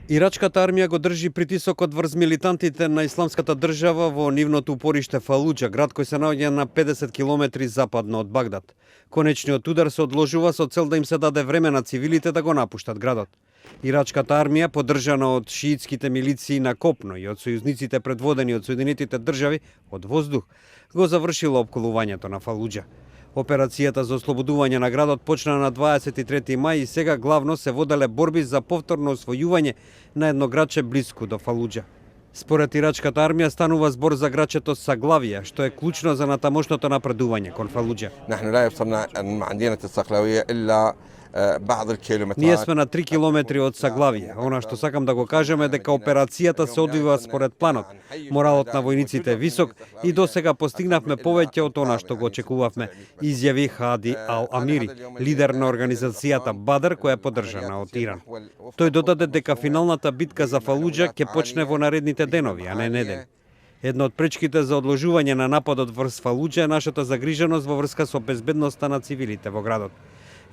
Ирачката армија го држи притисокот врз милитантите на Исламската држава во нивното упориште Фалуџа, град кој се наоѓа на 50 километри западно од Багдад. Конечниот удар се одложува со цел да им се даде време на цивилите да го напуштат градот. Ирачката армија, поддржана од шиитските милиции на копно и од сојузниците предводени од Соединетите држави од воздух, го завршила опколувањето на Фалуџа. Операцијата за ослободување на градот почна на 23 мај и сега главно се воделе борби за повторно освојување на едно градче блиску до Фалуџа. Според ирачката армија станува збор за градчето Саглавија, што е клучно за натамошното напредување кон Фалуџа. Ние сме на 3 километри од Саглавија. Она што сакам да го кажем е дека операцијата се одвива според планот. Моралот на војниците е висок и досега постигнавме повеќе од она што го очекувавме, изјави Хади Ал-Амири, лидер на организацијата Бадр, која е поддржана од Иран. Тој додаде дека финалната битка за Фалуџа ќе почне во наредните денови, а не недели. Една од пречките за одложување на нападот врз Фалуџа е нашата загриженост во врска со безбедноста на цивилите во градот.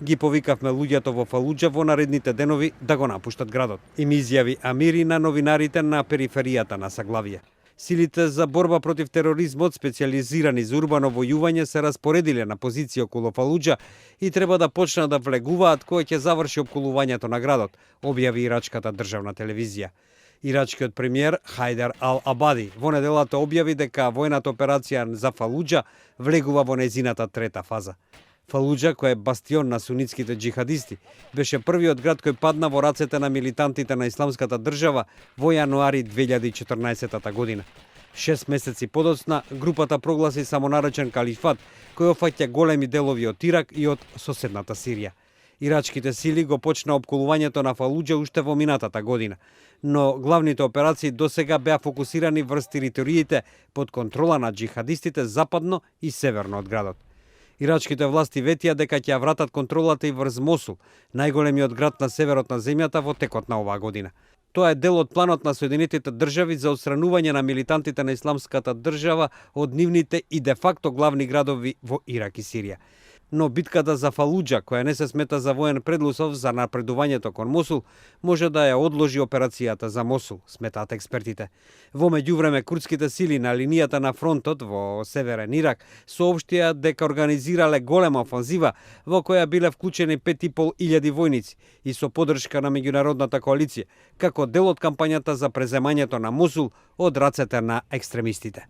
Ги повикавме луѓето во Фалуџа во наредните денови да го напуштат градот, им изјави Амири на новинарите на периферијата на Саглавија. Силите за борба против тероризмот, специализирани за урбано војување, се распоредиле на позиција околу Фалуџа и треба да почнат да влегуваат кој ќе заврши опколувањето на градот, објави ирачката државна телевизија. Ирачкиот премиер Хајдар Ал-Абади во неделата објави дека војната операција за Фалуџа влегува во незината трета фаза. Фалуџа, кој е бастион на сунитските џихадисти, беше првиот град кој падна во рацете на милитантите на Исламската држава во јануари 2014 година. 6 месеци подоцна, групата прогласи самонаречен калифат, кој офаќа големи делови од Ирак и од соседната Сирија. Ирачките сили го почна опколувањето на Фалуџа уште во минатата година, но главните операции досега беа фокусирани врз териториите под контрола на џихадистите западно и северно од градот. Ирачките власти ветија дека ќе ја вратат контролата и врз Мосул, најголемиот град на северот на земјата во текот на оваа година. Тоа е дел од планот на Соединетите држави за отстранување на милитантите на Исламската држава од нивните и де факто главни градови во Ирак и Сирија. Но битката за Фалуџа, која не се смета за воен предлусов за напредувањето кон Мосул, може да ја одложи операцијата за Мосул, сметаат експертите. Во меѓувреме, курдските сили на линијата на фронтот во северен Ирак соопштија дека организирале голема офанзива во која биле вклучени 5.500 војници и со поддршка на меѓународната коалиција, како дел од кампањата за преземањето на Мосул од рацете на екстремистите.